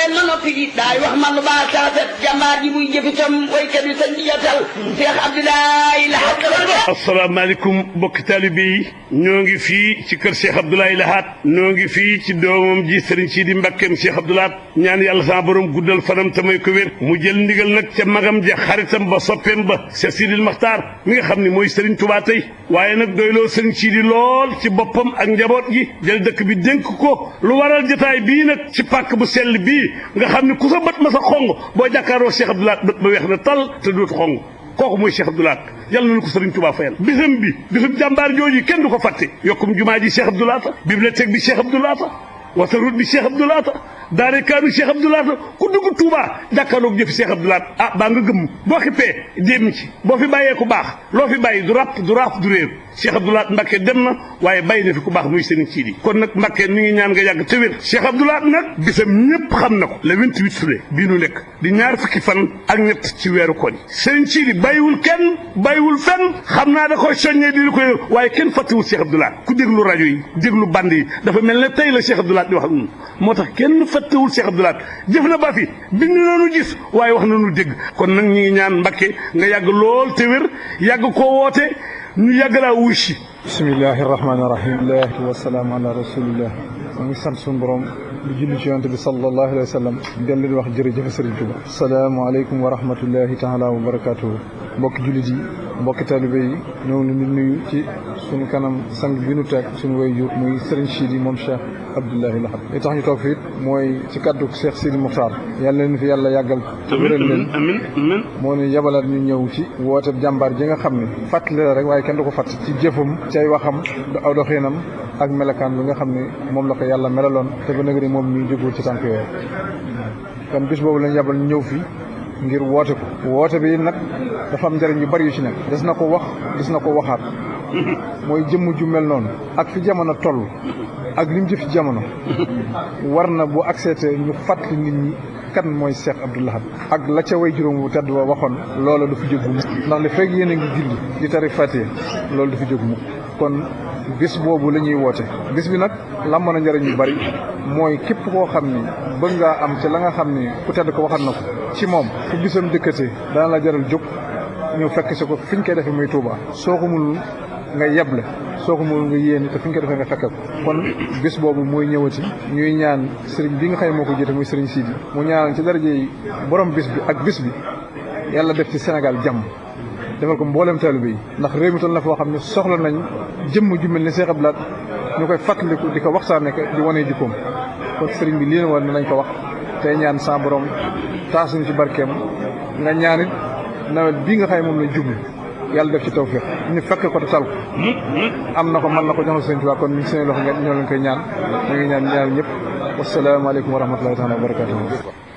leen ma noppi daay wax man lu baax tarafet jàmbaar ji buy jëfitam waykat bi sañ di jotal Cheikh Abdoulaye Lahat. asalaamaaleykum mbokki taalibe yi ñoo ngi fii ci kër Cheikh Abdoulaye Lahat ñoo ngi fii ci doomam ji Serigne Sidi Mbakkeem Cheikh Abdoulaye ñaan yàlla sama borom guddal fanam tamay ko wér mu jël ndigal nag ca magam ja xaritam ba soppeem ba Cheikh Sidil Maxtaar mi nga xam ne mooy Serigne Touba tey waaye nag doyloo Serigne Sidi lool ci boppam ak njaboot gi jël dëkk bi dénk ko lu waral jotaay bii nag ci pàkk bu sell bii nga xam ne ku sa bët ma sa xong boo jàkkaaroo Cheikh Abdoulaye bët ba weex na tal te dootu xong kooku mooy Cheikh Abdoulaye yàlla nañu ko Serigne Touba fayal bisum jàmbaar jooju kenn du ko fàtte yokkum jumaa ji Cheikh Abdoulaye bibliothèque bi Cheikh Abdoulaye wasarut bi Cheikh Abdoulaye daare kaanu Cheikh Abdoulaye ku dugg Touba jàkkaarloog jëfi Cheikh Abdoulaye baa nga gëmm boo xippee jéem ci boo fi bàyyee ku baax loo fi bàyyi du ràpp du raaf du réer Cheikh Abdoulaye Mbacké dem na waaye bàyyi na fi ku baax muy Serigne Sidi kon nag Mbacké ñu ngi ñaan nga yàgg te wér Cheikh Abdoulaye nag bisam ñëpp xam na ko le 28 juillet bii nu nekk di ñaar fukki fan ak ñett ci weeru koor yi Serigne Sidi bàyyiwul kenn bàyyiwul fenn xam naa da koy soññee di ko waaye kenn fàttewul Cheikh Abdoulaye ku déglu rajo yi déglu band yi dafa mel ne tey la Cheikh Abdoulaye di wax ak ñun moo tax kenn fàttewul Cheikh Abdoulaye jëf na ba fi bind nañu gis waaye wax nañu dégg kon nag ñu ngi ñaan Mbacké nga yàgg lool te wér yàgg koo woote ñu yàgg laa wuy si bismillahi rahmaani rahim alhamdulilah wasalaamu ala rasulillah ma ngi sant suñu borom di julli ci yonent bi sallallahu alayhi wa sallam dellu di wax jërëjëf Serigne Touba asalaamaaleykum wa rahmatullahi taala wa barakatuhu mbokki jullit yi mbokki talibé yi ñëw na ñu nuyu ci suñu kanam sang bi nu teg suñu waajur muy Serigne Sidi moom Cheikh Abdoulaye Lahat li tax ñu toog fii mooy ci kaddu Cheikh Sidi Mokhtar yàlla leen fi yàlla yàggal wéral leen amiin moo ne yabalaat ñu ñëw ci woote jàmbaar ji nga xam ne fàttali la rek waaye kenn du ko fàtt ci jëfam ci ay waxam aw doxinam ak melakaan bi nga xam ne moom la ko yàlla melaloon te ba nag moom mi jógul ci tànk yooyu kon bis boobu lañ yabal ñu ñëw fi ngir woote ko woote bi nag dafa am njëriñ yu bari yu ci nekk des na ko wax des na ko waxaat mooy jëmm ju mel noonu ak fi jamono toll ak lim jëf ci jamono war na bu accepté ñu fàttali nit ñi kan mooy Cheikh Abdoulaye Lahat ak la ca way juróom bu tedd wa waxoon loola du fi jóg mukk ndax li fekk yéen a ngi julli di tari Fatiha loolu du fi jóg mukk kon bis boobu la ñuy woote bis bi nag lamb na njëriñ yu bari mooy képp koo xam ni bëgg ngaa am ci la nga xam ni ku tedd ko waxal na ko ci moom fu bisam dëkkatee dana la jaral jóg ñëw fekk si ko fi ñu koy defee muy Touba soo ko mënul nga yeble soo ko mënul nga yéene te fi ñu koy defee nga fekke ko kon bis boobu mooy ñëwati ñuy ñaan sëriñ bi nga xam ne moo ko jiite muy sëriñ Sidi mu ñaanal ci daraje yi borom bis bi ak bis bi yàlla def ci Sénégal jàmm defal ko mboolem taalibe yi ndax réew mi toll na foo xam ne soxla nañ jëmm ju mel ni Cheikh Abdoulaye ñu koy fàttaliku di ko waxtaanee di wane jikkoom kon sëriñ bi lii la war nañ ko wax tey ñaan sa borom taasuñu ci barkeem nga ñaanit nawet bii nga xam ne moom la jublu yàlla def ci tawfiq ñu fekk ko te tal ko am na ko mën na ko joxal Sëriñ Tuubaa kon ñu seen loxo ngeen ñoo leen koy ñaan ñu ngi ñaan ñaan ñëpp wasalaamaaleykum wa rahmatullahi taala wa barakatuhu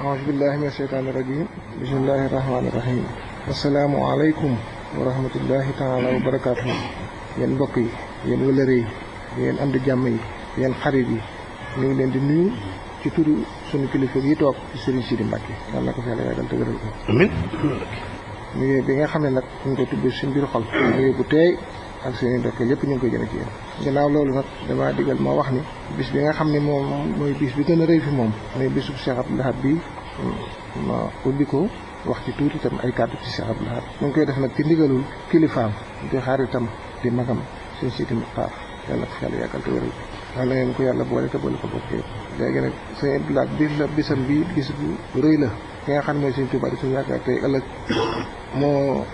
aouzu billahi min asheytaani rajim bismillahi rahmaani rahim asalaamu aleykum wa rahmatullahi taala wa barakatuhu yéen mbokk yi yéen wëlëre yi yéen am di jàmm yi yéen xarit yi ñu ngi leen di nuyu ci turu suñu kilifa yi toog ci Serigne Sidi Mbacke yàlla na ko fi yàlla yàggal te wéral ko amiin nuyu bi nga xam ne nag ñu ngi ko tudd suñu biir xol nuyu bu teey ak seen i ndokk lépp ñu ngi koy jëme ci yéen ginnaaw loolu nag damaa digal moo wax ni bis bi nga xam ne moom mooy bis bi gën a rëy fi moom mooy bisu Cheikh Abdoulaye Lahat bi ma ubbi ko wax ci tuuti itam ay kàddu ci Cheikh Abdoulaye Lahat ñu ngi koy def nag ci ndigalul kilifaam di xaaritam di magam suñu Sidi Mokhtar yàlla na ko fi yàlla yàggal te wéral ko yàlla ngeen ko yàlla boole te boole ko bokk yëpp léegi nag sëñ Abdoulaye bis la bisam bi bis bu rëy la ki nga xam ne mooy Sëñ Tuubaa di suñu yaakaar tey ëllëg moo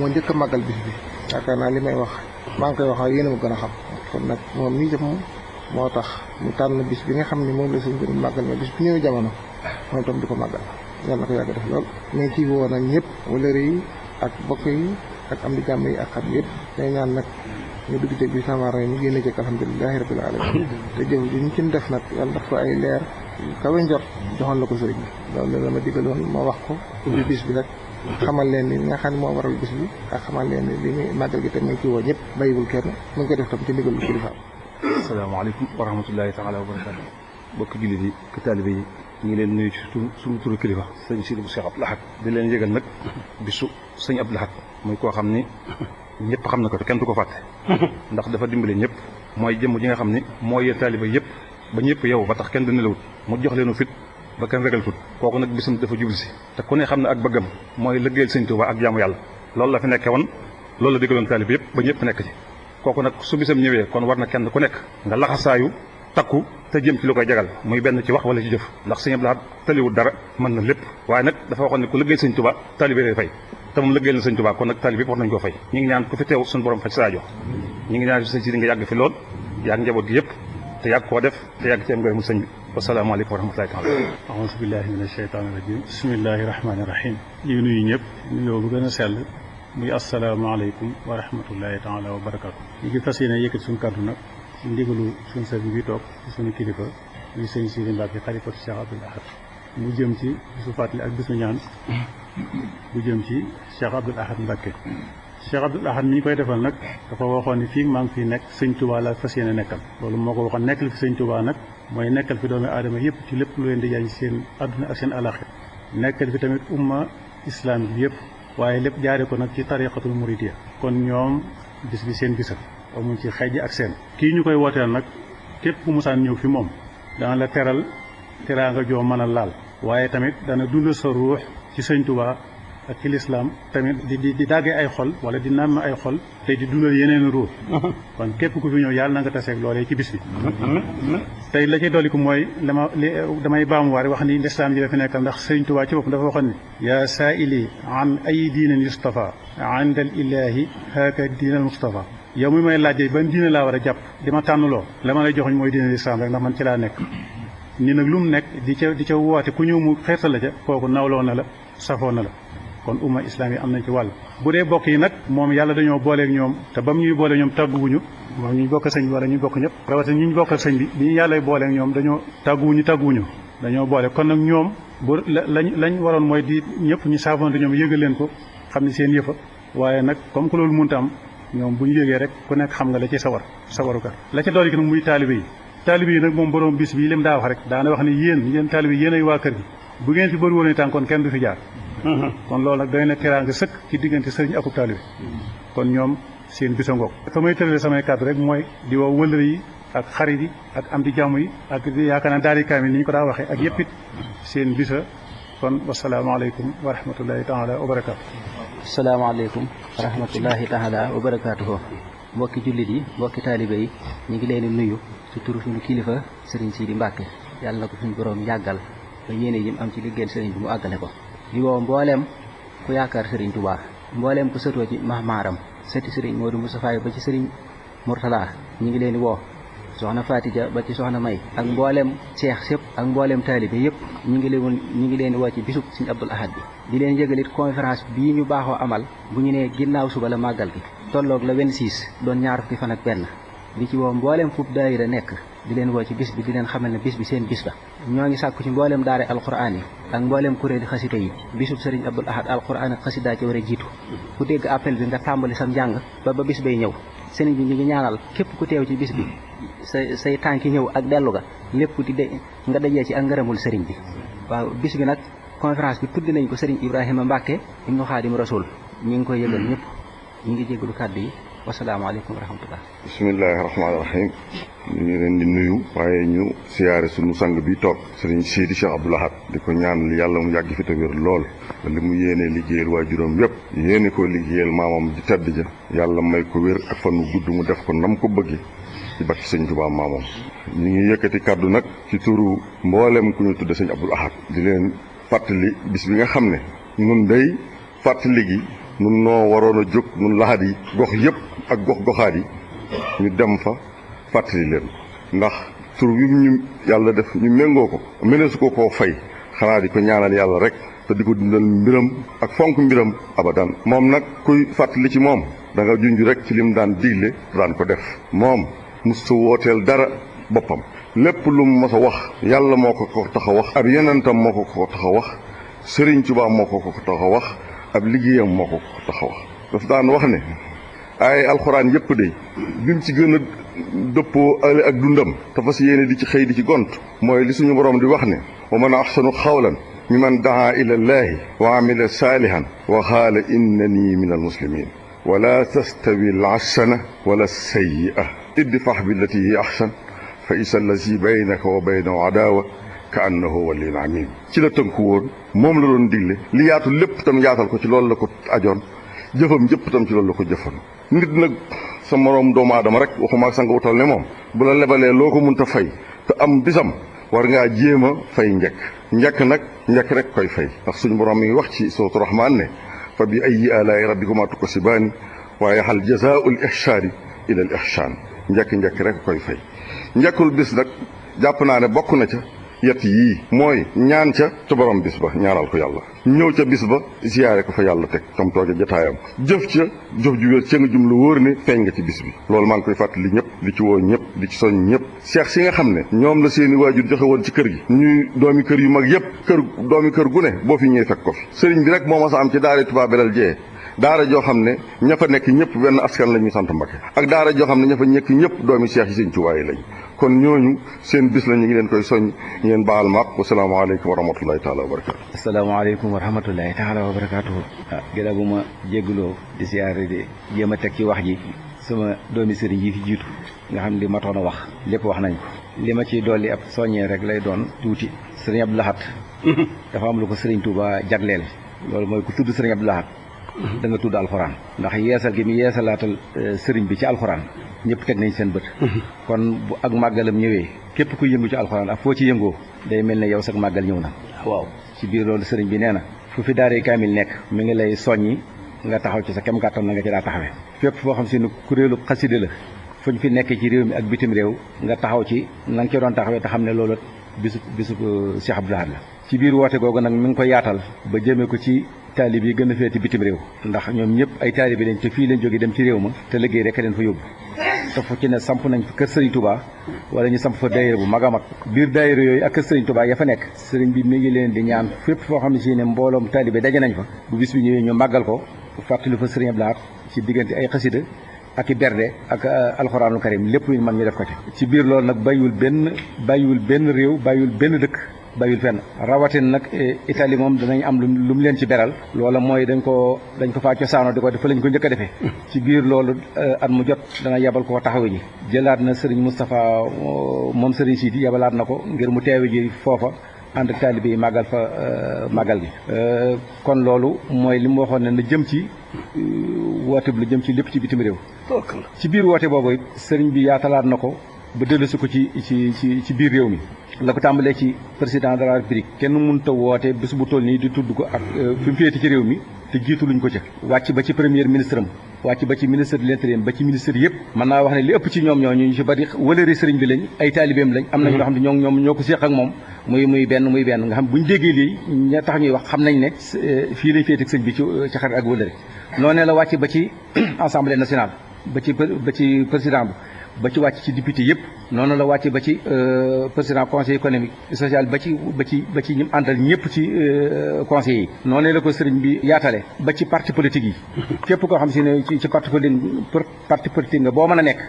njëkk a màggal bis bi yaakaar naa li may wax maa ngi koy wax yéen a ma gën a xam kon nag moom nii jëm moo tax mu tànn bis bi nga xam ne moom la sëñ bi màggal ma bis bi ñëw jamono moom itam di ko màggal yàlla na ko yàgg def lool ñu ngi ciy woo nag ñëpp wëllëre yi ak bokk yi ak am di jàmm yi ak xam yëpp day ñaan nag ñu dugg ci bi samara yi ñu génne ci alhamdulilahi rabbil alamin te jëf ji ñu ci def nag yàlla daf ko ay leer kawe njot joxoon la ko sëriñ bi loolu la ma digaloon ma wax ko ubbi bis bi rek xamal leen ni nga xam ne moo waral bis bi ak xamal leen ni li muy màggal gi tam ñu ci woo ñëpp bàyyiwul kenn mu ngi ko def tam ci ndigal lu kilifaam. asalaamaaleykum wa rahmatullahi taala wa barakatu bokk jullit yi ki taalibe yi ñu ngi leen nuyu ci suñu turu kilifa sëñ Sidi bu Cheikh Abdoulaye Lahat di leen yëgal nag bisu sëñ Abdoulaye Lahat muy koo xam ni ñëpp xam na ko te kenn du ko fàtte ndax dafa dimbale ñëpp mooy jëmm ji nga xam ni mooy yee taalibe yëpp ba ñëpp yow ba tax kenn du nelawut mu jox leenu fit ba kenn ragal tut kooku nag bisam dafa jublu si te ku ne xam ne ak bëggam mooy liggéeyal sëñ Tuubaa ak jaamu yàlla loolu la fi nekkee woon loolu la digaloon taalib yëpp ba ñëpp nekk ci kooku nag su bisam ñëwee kon war na kenn ku nekk nga laxasaayu takku te jëm ci lu koy jagal muy benn ci wax wala ci jëf ndax sëñ Abdou Lahad taliwul dara mën na lépp waaye nag dafa waxoon ne ku liggéeyal sëñ Tuubaa taalib yi lay fay te moom liggéeyal na sëñ Tuubaa kon nag taalib yëpp war nañu koo fay ñi ngi ñaan ku fi teew suñu borom faj saajo ñi ngi ñaan sëñ si di nga yàgg fi lool yàgg njaboot gi yëpp te yàgg koo def te yàgg ci am ngërëmu sëñ bi wasalaamaaleykum wa rahmatulahi taala aouzu billahi min asheytaani rajim bismillahi rahmaani rahim ñu nuyu ñëpp nuyoo bu gën a sell muy asalaamaaleykum wa rahmatullahi taala wa barakatu ñu ngi fas yéene yëkkati suñu kàddu nag ci ndigalu suñu sëriñ bi toog ci suñu kilifa muy sëñ Sidi Mbacke xalifatu Cheikh Abdoul Ahad mu jëm ci bisu fàttali ak bisu ñaan bu jëm ci Cheikh Abdoul Ahad Mbacke Cheikh Abdoul Ahad mi ñu koy defal nag dafa waxoon ni fii maa ngi fi nekk sëñ Touba la fas yéene nekkal loolu moo ko waxoon nekkal fi sëñ Touba nag mooy nekkal fi doomi aadama yëpp ci lépp lu leen di jariñ seen adduna ak seen alaxir nekkal fi tamit umma islamique bi yëpp waaye lépp jaare ko nag ci tariqatul muridiyya kon ñoom bis bi seen bisa amuñ ci xejj ak seen kii ñu koy wooteel nag képp ku musaan ñëw fi moom dana la teral teraanga joo mën a laal waaye tamit dana dundal sa ruux ci sëñ Touba ak ci lislaam tamit di daggee ay xol wala di nàmm ay xol te di dundal yeneen ruux kon képp ku fi ñëw yàlla na nga taseeg loolee ci bis bi tey la cay dolliku mooy damay baamuwaare wax ni lislaam ji la fi nekkal ndax sëñ Tuubaa ci bopp dafa waxoon ni yaa saa'ili an ay diinin yustafa inda al ilahi haaka diin al mustafa yow mi may laajee ban diine laa war a jàpp di ma tànnuloo la ma lay joxoñ mooy diine lislaam rek ndax man ci laa nekk ni nag lu mu nekk di ca woote ku ñëw mu xeetal la ca kooku nawloo na la safoo na la kon umma islam yi am nañ ci wàll bu dee bokk yi nag moom yàlla dañoo booleeg ñoom te bam ñuy boole ñoom tàgguwuñu moom ñu bokk sëñ bi wala ñu bokk ñëpp rawatina ñu bokkal sëñ bi bi ñu yàlla booleeg ñoom dañoo tàgguwuñu dañoo boole kon nag ñoom bu lañ waroon mooy di ñëpp ñu saafonte ñoom yëgal leen ko xam ni seen yëfa waaye nag comme que loolu mënta am ñoom bu ñu yëgee rek ku nekk xam nga la ci sawaruka la ca dool gi nag muy taalibe yi nag moom borom bis bii lim daa wax rek daana wax ni yéen taalibe yi yéen ay waa kër gi bu ngeen fi bëri woon tànk kon kenn du fi jaar kon loolu nag doy na teraanga sëkk ci diggante sëriñ akub taalibe kon ñoom seen bisa ngoog fa may tërale samay kàddu rek mooy di woo wëllëre yi ak xarit yi ak am di jàmm yi ak yaakaar naa daari kaamil ni ñu ko daa waxee ak yëpp it seen bisa kon wasalaamaaleykum wa rahmatullahi taala wa barakaatu asalaamaaleykum wa rahmatullahi taala wa barakaatuhu mbokki jullit yi mbokki taalibe yi ñu ngi leen di nuyu ci turu suñu kilifa sëriñ Sidi Mbacke yàlla na ko suñu borom yàggal ba yéene yim am ci liggéeyal sëriñ bi mu àggale ko di woo mbooleem ku yaakaar sëriñ Touba mbooleem ku sëtoo ci mahmaaram sëti sëriñ Modou Moustapha ba ci sëriñ Mourtala ñi ngi leen di woo soxna Fatija ba ci soxna May ak mbooleem seex sëpp ak mbooleem taalibe yëpp ñi ngi leen di woo ci bisub sëriñ Abdoul Ahad bi di leen yëgalit conférence bii ñu baaxoo amal bu ñu nee ginnaaw suba la màggal gi tolloog la 26 doon ñaar fukki fan ak benn di ci woo mbooleem fub daayira nekk di leen woo ci bis bi di leen xamal ne bis bi seen bis la ñoo ngi sàkku ci mbooleem daare alquran yi ak mbooleem kuréeli xasida yi bisub sëriñ Abdoul Ahad alquran ak xasida ci war a jiitu ku dégg appel bi nga tàmbali sam njàng ba bis bay ñëw sëriñ bi ñu ngi ñaanal képp ku teew ci bis bi say tànki ñëw ak dellu ga lépp nga dajee ci ak ngërëmul sëriñ bi waaw bis bi nag conférence bi tudd nañ ko sëriñ Ibrahima Mbacke ibnu Xaadim Rasul ñi ngi koy yëgal ñëpp ñi ngi jégalu kàddu yi wasalaamaaleykum wa rahmatullah bismillahi rahmaani rahim ñu ngi leen di nuyu waaye ñu siyaare sunu sang bi toog sëriñ Sidi Cheikh Abdoul Ahad di ko ñaan yàlla mu yàgg fi te wér lool li mu yéenee liggéeyal waajuram yëpp yéene ko liggéeyal maamam di tedd ja yàlla may ko wér ak fan wu gudd mu def ko nam ko bëgge ci bakki sëñ Tuubaa maamam ñu ngi yëkkati kàddu nag ci turu mboolem ku ñu tudde sëñ Abdoul Ahad di leen fàttali bis bi nga xam ne nun day fàttali gi nun noo waroon a jóg nun laxaat yi gox yëpp ak gox-goxaat yi ñu dem fa fàttali leen ndax tur wi ñu yàlla def ñu méngoo ko mëneesu ko koo fay xanaa di ko ñaanal yàlla rek te di ko dundal mbiram ak fonk mbiram abadan moom nag kuy fàttali ci moom da nga junj rek ci lim daan digle daan ko def moom musu wooteel dara boppam lépp lu mu mos a wax yàlla moo ko tax a wax ab yenentam moo ko tax a wax Sëriñ Tuubaa moo ko tax a wax ab liggéeyam moo ko tax a wax daf daan wax ne ay alxuraan yëpp de bi mu ci gën a dëppoo ale ak dundam te fas yéene di ci xëy di ci gont mooy li suñu borom di wax ne wa man ahsanu xawlan mimman daa ila llaahi wa amila saalihan wa qaala innani min almuslimin wala tastawi alxasana wala sayyi'a idfax billati hiya ahsan fa isa allazi baynaka wa baynahu adaawa ka annahu waliyun amin ci la tënku woon moom la doon digle li yaatu lépp tam yaatal ko ci loolu la ko ajoon jëfam jëpp tam ci loolu la ko jëfoon nit nag sa moroom doomu aadama rek waxuma ak sa nga utal ne moom bu la lebalee loo ko mënta fay te am bisam war ngaa jéem a fay njëkk nag njëkk rek koy fay ndax suñu borom mi ngi wax ci suuratu Rahmaan ne fa bi ayyi aalaa'i rabbikumaa tukazzibaan waaye hal jazaa'ul ihsaani ilal ihsaan njëkk rek koy fay njëkkul bis nag jàpp naa ne bokk na ca yett yii mooy ñaan ca borom bis ba ñaanal ko yàlla ñëw ca bis ba ziyaare ko fa yàlla teg comme tooge jotaayam jëf ca jëf ju wér ca nga jum lu wóor ne feeñ nga ci bis bi loolu maa ngi koy fàttali ñëpp di ci woo ñëpp di ci soñ ñëpp seex si nga xam ne ñoom la seeni waajur joxe woon ci kër gi ñuy doomi kër yu mag yëpp doomi kër gu ne boo fi ñëwee fekk ko fi sëriñ bi rek moo ma sa am ci daara Touba Belel jee daara joo xam ne ña fa nekk ñëpp benn askan la ñuy sant Mbakke ak daara joo xam ne ña fa nekk ñëpp doomi seex yi Sëriñ Tuubaa yi lañ kon ñooñu seen bis la ñu ngi leen koy soññ ngeen baal ma ak wasalaamaaleykum wa rahmatullahi taala wa barakaatu. asalaamaaleykum wa rahmatullahi taala wa barakaatu. gannaaw bu ma jégguloo di siyaare di jéem a teg ci wax ji sama doomi sëriñ yi fi jiitu nga xam li matoon a wax lépp wax nañ ko li ma ciy dolli ab soññee rek lay doon tuuti sëriñ Abdou Lahad dafa am lu ko Sëriñ Tuubaa jagleel loolu mooy ku tudd sëriñ Abdou Lahad da nga tudd alxuraan ndax yeesal gi mu yeesalaatal sëriñ bi ci alxuraan ñëpp teg nañ seen bët kon bu ak màggalam ñëwee képp ku yëngu ci alxuraan ak foo ci yëngoo day mel ne yow sax màggal ñëw na waaw ci biir loolu sëriñ bi nee na fu fi daaree kaamil nekk mi ngi lay soññi nga taxaw ci sa kem kàttan na nga ci daa taxawee fépp foo xam si ne kuréelu xasida la fuñ fi nekk ci réew mi ak bitim réew nga taxaw ci na nga ci doon taxawee te xam ne loolu bisu Cheikh Abdou Lahad la ci biir woote googu nag mi ngi ko yaatal ba jëmee ko ci taalib yi gën a feeti bitim réew ndax ñoom ñëpp ay taalib yi lañ te fii lañ jógee dem ci réew ma te liggéey rek leen fa yóbbu te fu ci ne samp nañ fa kër Sëriñ Touba wala ñu samp fa daayira bu mag a mag biir daayira yooyu ak kër Sëriñ Touba ya fa nekk sëriñ bi mi ngi leen di ñaan fépp foo xam ne si ne mbooloom taalibe daje nañ fa bu bis bi ñëwee ñu màggal ko fàttali fa Sëriñ Abdou Lahad ci diggante ay xasida ak i berde ak alxuraanul karim lépp ñu mën ñu def ko ci biir loolu nag bàyyiwul benn réew bàyyiwul benn dëkk bàyyul fenn rawatin nag Italie moom danañ am lu mu leen ci beral loola mooy dañ ko faa cosaano di ko def fa lañ ko njëkk a defee ci biir loolu at mu jot dana yebal ko taxawe ji jëlaat na Serigne Moustapha moom Serigne Sidi yebalaat na ko ngir mu teewe ji foofa ànd ak taalibe yi màggal fa màggal gi kon loolu mooy li mu waxoon ne na jëm ci woote bi la jëm ci lépp ci bitim réew ci biir woote boobu it sëriñ bi yaatalaat na ko ba dellusi ko ci biir réew mi la ko tàmbalee ci président de la république kenn mënut a woote bés bu toll nii di tudd ko ak fi mu féete ci réew mi te jiitu luñ ko ca wàcc ba ci premier ministre am wàcc ba ci ministre de l'intérieur ba ci ministre yëpp mën naa wax ne li ëpp ci ñoom ñu ci bari wëlëri sëriñ bi lañ ay taalibeem lañ am nañ loo xam ne ñoom ñoo ko séq ak moom muy benn nga xam buñ déggee lii ña tax ñuy wax xam nañ ne fii lañ féete ak sëñ bi ci xarit ak wëlëri noonu la wàcc ba ci assemblée nationale ba ci président ba ci wàcc ci député yëpp noonu la wàcc ba ci président conseil économique social ba ci ñim àndal ñëpp ci conseil yi noonu la ko sëriñ bi yaatale ba ci parti politique yi képp koo xam si ne ci parti politique nga boo mën a nekk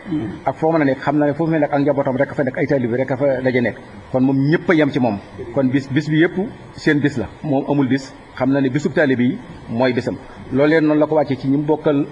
ak foo mën a nekk xam na ne foofu nekk ak njabootam rek fa nekk ay taalibe rek fa daje nekk kon moom ñëpp a yem ci moom kon bis bi yëpp seen bis la moom amul bis xam na ne bisub taalibe yi mooy bisam loolu leen noonu la ko wàccee ci ñi mu bokkal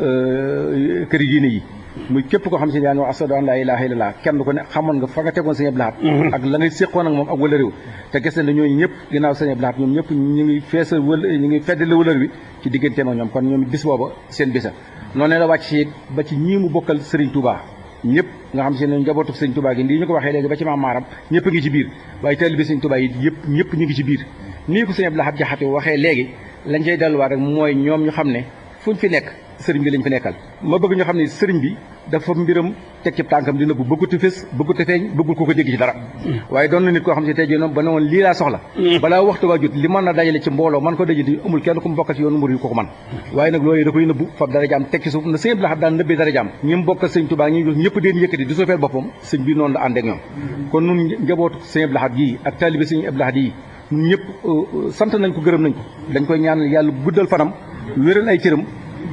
kër yi diine yi muy képp koo xam si ne yaa ngi wax asadu an laa ilaaha illallah kenn ko ne xamoon nga fa nga tegoon Sëñ Abdou Lahad ak la ngay séqoon ak moom ak wala réew te gis nañ ne ñooñu ñëpp ginnaaw Sëñ Abdou Lahad ñoom ñëpp ñu ngi feesal ñu ngi feddale wëlër bi ci digganteem ak ñoom kon ñoom bis booba seen bisa noonu la wàcc ci ba ci ñii mu bokkal Serigne Touba ñëpp nga xam si ne njabootu Serigne Touba gi lii ñu ko waxee léegi ba ci maam maaram ñëpp a ngi ci biir waaye taalibe Serigne Touba yi yëpp ñëpp ñu ngi ci biir nii ko Sëñ Abdou Lahad Jaxate waxee léegi lañ cay delluwaat rek mooy ñoom ñu xam ne fuñ fi nekk sëriñ bi lañ fi nekkal ma bëgg ñu xam ne sëriñ bi dafa mbiram teg ci tànkam dina bu bëggut a fés bëggut a feeñ bëggul ko dégg ci dara waaye doon na nit koo xam ne tey jii noonu ba ne woon lii laa soxla balaa waxtu waa jot li mën na dajale ci mbooloo man ko dajati amul kenn ku mu bokkal ci yoonu murid ko man waaye nag loolu da koy nëbbu fab dara jaam teg ci suuf na Sëñ Abdou Lahad daan nëbbee dara jaam ñi mu bokkal sëñ Tuubaa ñi ñëpp deen yëkkati di suufeel boppam sëñ bi noonu la ànd ak ñoom kon nun njabootu Sëñ Abdou Lahad yi ak taalibe Sëñ Abdou Lahad yi ñun ñëpp sant nañ ko gërëm nañ ko dañ koy ñaan yàlla guddal fanam wéral ay cëram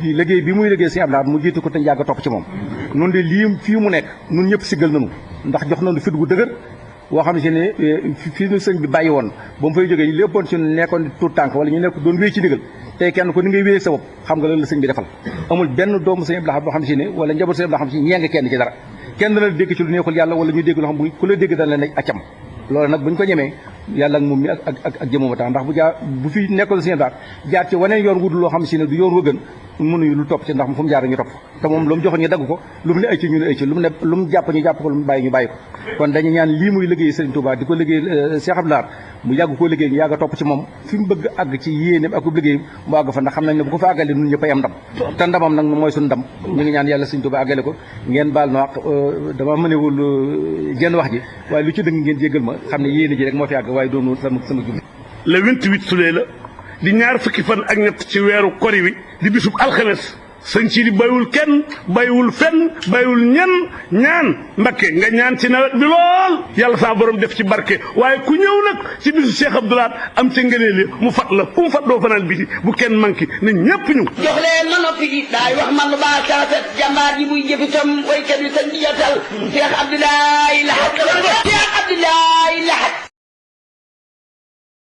liggéey bi muy liggéey Sëñ Abdou Lahad mu jiitu ko te njàgg topp ci moom noonu de lii fii mu nekk nun ñëpp siggal nañu ndax jox nañu fit gu dëgër boo xam ne si ne fii nu sëñ bi bàyyi woon ba mu fay jógee ñu léppoon si nekkoon tuut tànk wala ñu nekk doon wéy ci ndigal tey kenn ko ni ngay wéyee sa bopp xam nga loolu la sëñ bi defal amul benn doomu Sëñ Abdou Lahad boo xam ne si ne wala njaboot Sëñ Abdou Lahad xam ne si ñee nga kenn ci dara kenn dana dégg ci lu neexul yàlla wala ñu dégg loo xam bu ku la dégg dana la ne accam loolu nag buñ ko ñemee yàlla ak moom mi ak jëmuma tax ndax bu fi nekkoon seen daal jaar ci waneen yoon wudul loo xam si ne du yoon wa gën mënuñu lu topp ci ndax fu mu jaar ñu topp te moom lu mu joxoon ñu dagg ko lu mu ne ay ci ñu ne ay ci lu mu jàpp ñu jàpp ko lu mu bàyyi ñu bàyyi ko kon dañu ñaan lii muy liggéey Serigne Touba di ko liggéey Cheikh Abdou Lahad mu yàgg koo liggéey ñu yàgg a topp ci moom fi mu bëgg àgg ci yéeneem ak liggéey mu àgg fa ndax xam nañ ne bu ko fa àggalee ñun ñëpp ay am ndam te ndamam nag mooy suñu ndam ñu ngi ñaan yàlla Serigne Touba àggale ko ngeen baal na wax dama mënewul jenn wax ji waaye lu ci dëgg ngeen jéggal ma xam ne yéene ji rek moo fi àgg waaye doonu sama jubli le 28 sulee la di ñaar fukki fan ak ñett ci weeru kori wi di bisub alxames sëñ ci di bayiwul kenn bayiwul fenn bayiwul ñaan Mbakke nga ñaan ci nawet bi lool yàlla saa borom def ci barke waaye ku ñëw nag ci bisu Cheikh Abdou Lahad am ca ngëneeli mu fat la fu mu fat doo fanaan bi bu kenn manqué na ñépp ñu jox leen ma noppi gi daay wax man lu baax caafet jàmbaar ji muy jëfitam waykat yi sa njiyatal Cheikh Abdoulaye Lahad